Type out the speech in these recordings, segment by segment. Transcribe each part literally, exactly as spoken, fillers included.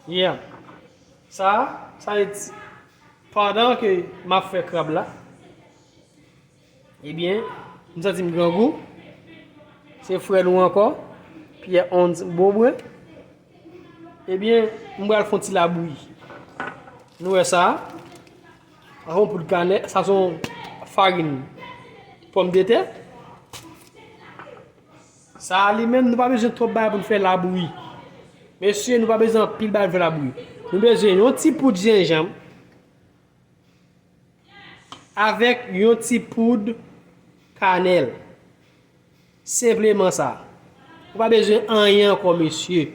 Yeah. Sa, sa vle di, pandan ke m ap fè krab la, ebyen, m santi m grangou. Se frè nou ankò, Pierre Hans Beaubrun. Ebyen, m pral fè yon ti labouyi. Nou wè sa? Sa se yon poud kanè, sa se yon farin pòmdetè. Sa a li menm, nou pa bezwen twòp bagay pou n fè labouyi. Mesye, nou pa bezwen anpil bagay pou n fè labouyi. Nou bezwen yon ti poud jenjanm avèk yon ti poud kanèl. Senpleman sa. Ou pa bezwen anyen ankò, mesye,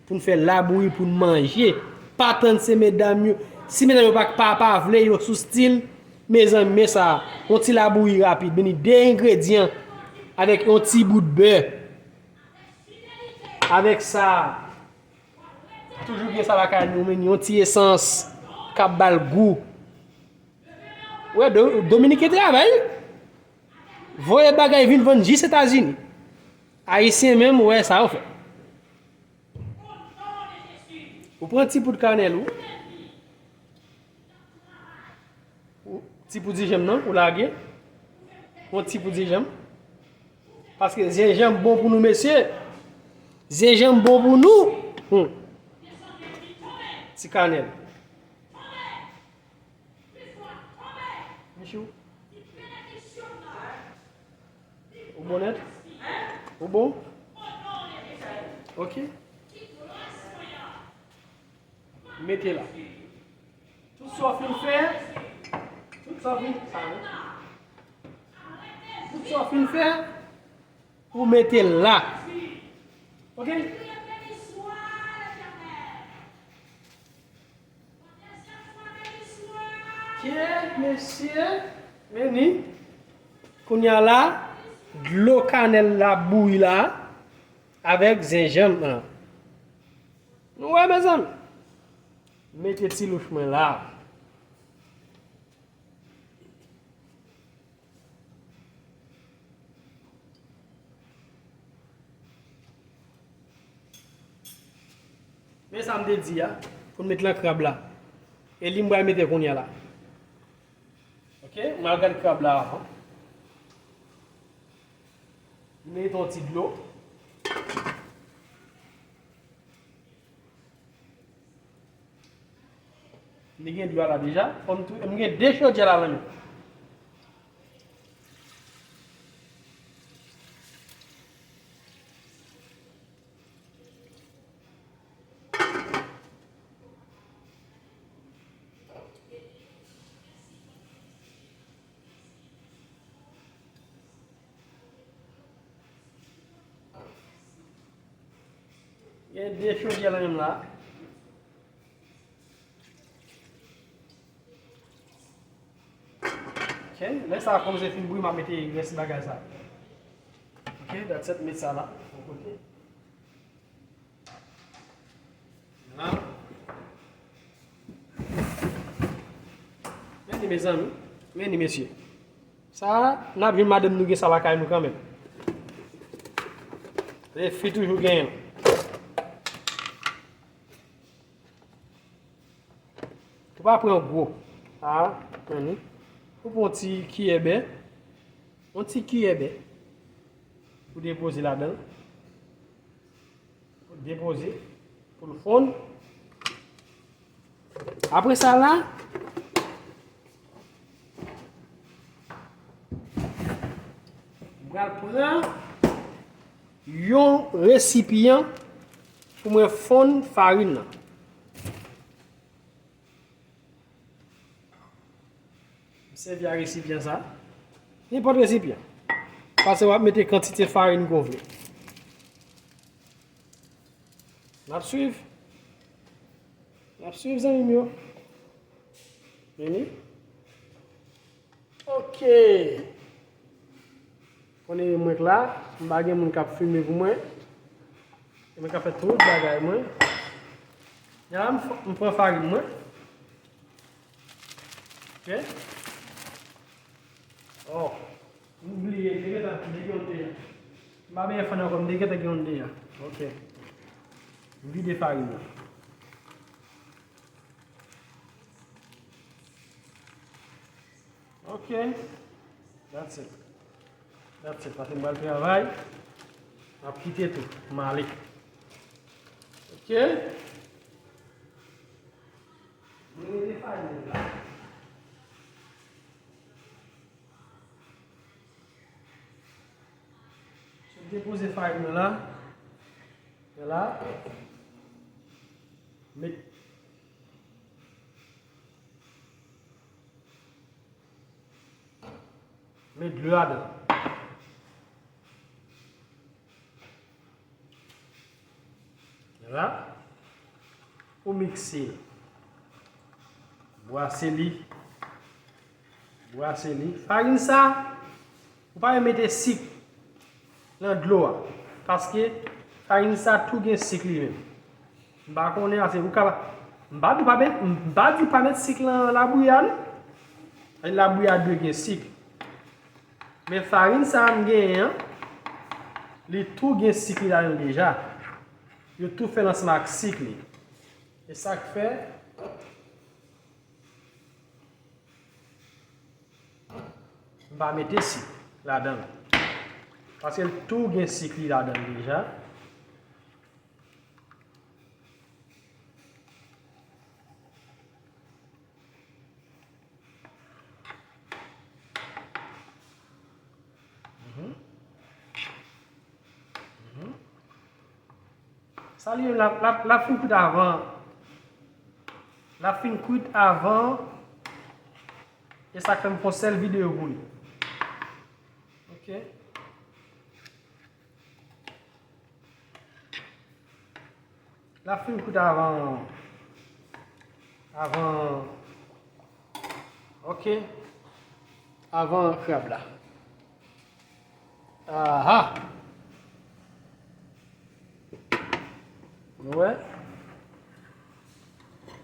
pou n fè labouyi, pou n manje. Pa tann se medam yo. Si medam yo pa, pa, pa vle, yo sou stil, mezanmi, men sa, yon ti labouyi rapid. Vini de engredyan avèk yon ti bout bè. Avèk sa, toujou gen sa lakay nou, men yon ti esans k ap ba l gou. Ou wè, Do-, Dominiken travay. Voye bagay vin vann jis Etazini. Ayisyen menm, ou wè sa yo fè. Ou pran ti poud kanèl ou. Ou, ti poud jenjanm nan, ou lage. Yon ti poud jenjanm. Paske jenjanm bon pou nou, mesye. Jenjanm bon pou nou. Hmm. Ti kanèl. Michou. Ou bon nèt? Ou bon? Ok. Mete la. Tout sa w fin fè, tout sa w fin, sa wi. Tout sa w fin fè, ou mete la. Ok? Ke mesye, men ni. Kounye a la, dlo kanèl la bouyi la, avèk jenjanm nan. Nou wè, mezanmi? Mete ti louch mwen la. Men sa m te di a, pou n met lan krab la. E li m pral mete kounye a la. Ok, m al gad krab la avan. M mete yon ti dlo. Li gen dlo a la deja. Fò m tou, m gen de chodyè la nan men. Gen de chodyè la menm la. Ok, lè sa a kòmanse fin bouyi, m a mete rès bagay sa. Ok, that's it, met sa la, yon kote. Men ni, mezanmi. Men ni, mesye. Sa, n ap jwenn madanm nou gen sa lakay nou kanmenm. Se fi toujou genyen. Ou pa pran gwo. Sa, men ni. Ou pran yon ti kiyè bè. Yon ti kiyè bè. Ou depoze ladan l. Depoze pou l fonn. Apre sa la, m pral pran yon resipyan pou mwen fonn farin nan. M sèvi a resipyan sa. Nenpòt resipyan. Paske w ap mete kantite farin ke w vle. N ap swiv. N ap swiv, zanmi m yo. Vini. Ok. Konnen mwen k la, m pa gen moun k ap filme pou mwen. E mwen k ap fè tout bagay mwen. Ya, m f-, m pran farin mwen. Ok. Oh, m bliye, m te gentan, m te gen yon deja. M pa benyen fann ankò, m te gentan gen yon deja. Ok. M vide farin nan. Ok. That's it. That's it. Paske m pral travay. M ap kite tou. M ale. Ok. Mwen rete farin la. Sot depoze farin nan la. Nan la. Met, met dlo ladan. Nan la. Ou mikse l. Bwase li. Bwase li. Farin sa, ou pa mete sik nan dlo a. Paske farin sa tou gen sik li menm. M pa konnen ase ou ka. M pa di w pa met, m pa di w pa met sik lan labouyi a non. Labouyi a dwe gen sik. Men farin sa a m genyen an, li tou gen sik li ladan l deja. Yo tou fè l ansanm ak sik li. E sa k fè m pa mete sik ladan l. Paske l tou gen sik li ladan l deja. Mhm. Mhm. Sa li menm l ap, l ap, l ap fin kwit avan. L ap fin kwit avan. E sa k fè m fè yon sèl videyo pou li. Ok. L ap fin kwit avan, avan, ok, avan krab la. Aha. Nou wè?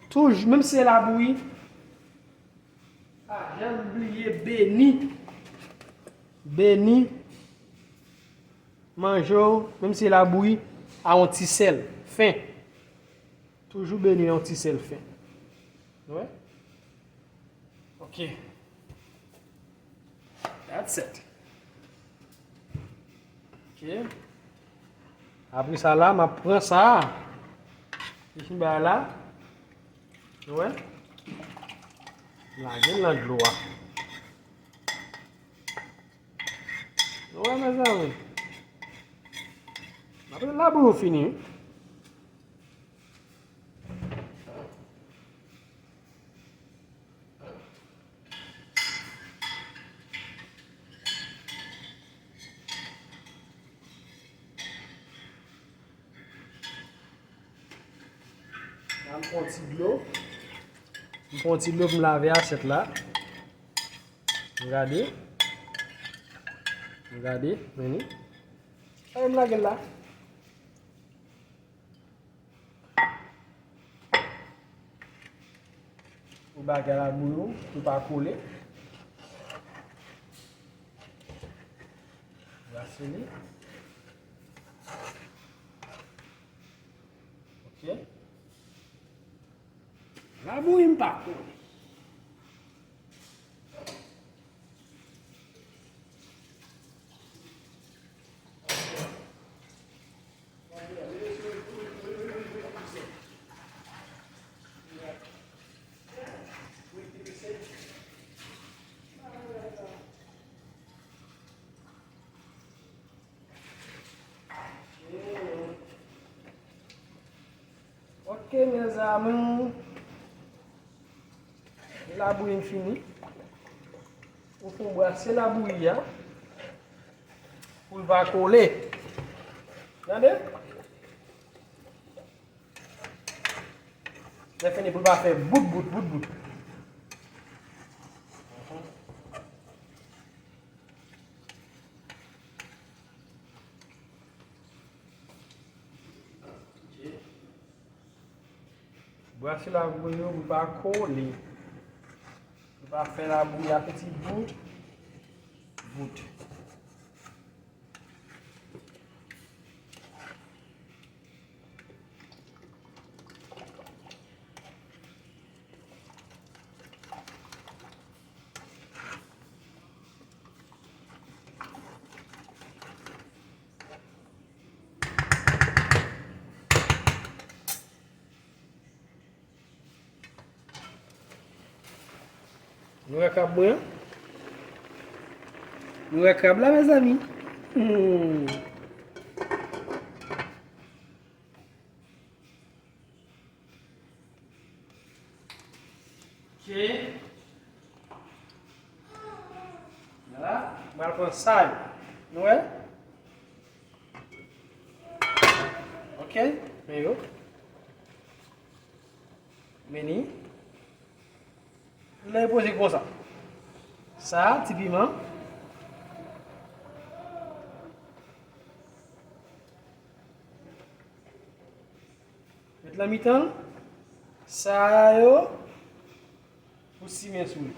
Toujou, menm si se labouyi, pa janm bliye beni. Beni. Manje w, menm si se labouyi, a yon ti sèl fen. Toujou beni yon ti sèl fen. Wè? Ok. That's it. Ok. Apre sa la, m ap pran sa a. Li fin bay la. Wè? M lage l nan dlo a. Wè, mezanmi. M ap labouyi w fini, wi. La, m pran ti dlo. M pran ti dlo pou m lave asyèt la. Gade. Gade, men li. Sa m lage l la. Pou bagay la bouyi, pou pa kole. Brase li. Ok. Labouyi m pa kole. Ok, mezanmi. Labouyi m fini. Ou fè w brase labouyi a. Pou l pa kole. Tande? Lè fini pou l pa fè bout, bout, bout, bout. Brase labouyi yo pou pa kole. Pou pa fè labouyi a piti bout, bout. Nou wè krab mwen an? Nou wè krab la, mezanmi? Hmm. Ok. Vwala. Mwen al pran sa yo. Nou wè? Ok. Men yo. Vini. Lè poze konsa. Sa, ti piman. Met nan mitan. Sa yo, pou simen sou li.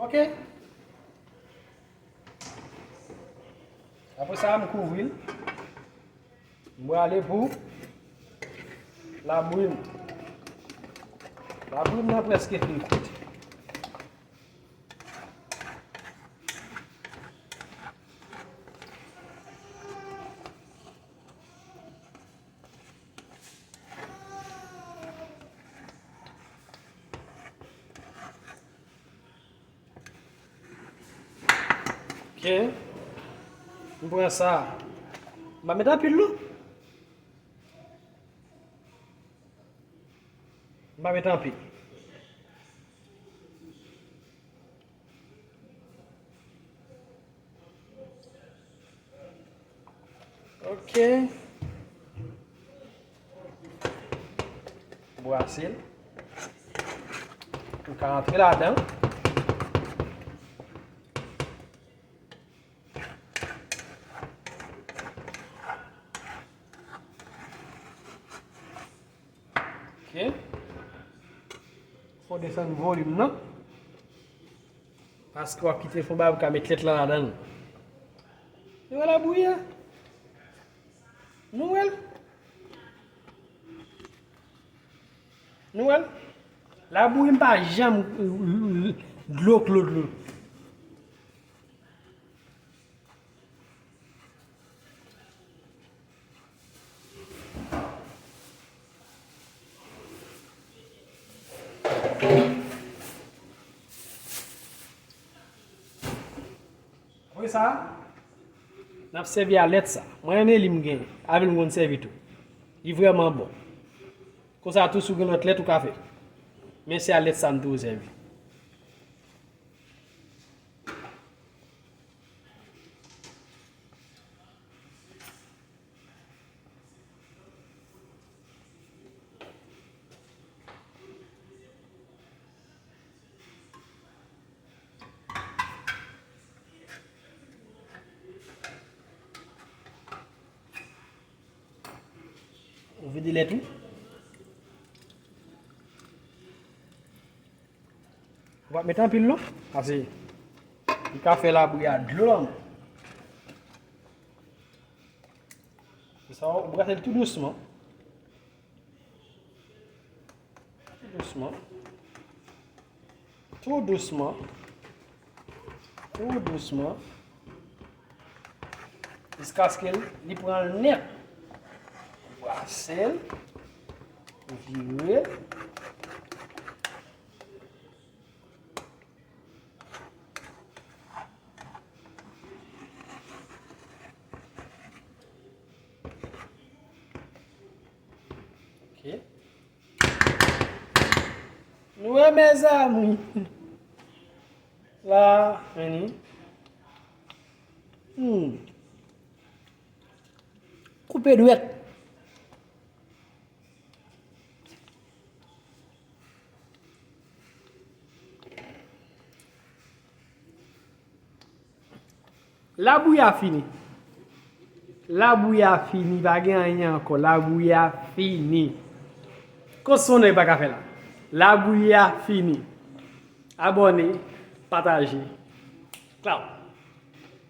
Ok. Apre sa, m kouvri l. M prale pou labouyi m. Labouyi m nan prèske fin kwit. Ok. M pran sa. M pa met anpil non. M pa met anpil. Ok. Brase l. Ou ka antre ladan. Ok. Fò desann volim nan. Paske w ap kite fon bagay pou ka met lèt lan ladan l. Nou wè labouyi a? Nou wè l? Nou wè l? Labouyi m pa janm dlo, dlo, dlo. Apre sa, n ap sèvi a lèt sa. Mwen renmen li m gen, avè l m konn sèvi tou. Li vrèman bon. Konsa tou, si w gen lòt lèt, ou ka fè. Men se a lèt sa m toujou sèvi. Ou vide lèt ou. Ou pa met anpil non, paske li ka fè labouyi a dlo lan. Sa ou brase l tou dousman. Tou dousman. Tou dousman. Tou dousman. Jiskaske li pran l nèt. Brase l. Vire l. Ok. Nou wè, mezanmi. La, vini. Hmm. Koupe dwèt. Labouyi a fini. Labouyi a fini, pa gen anyen ankò. Labouyi a fini. Kòm se yon nèg pa ka fè la. Labouyi a fini. Abòne, pataje. Klaw.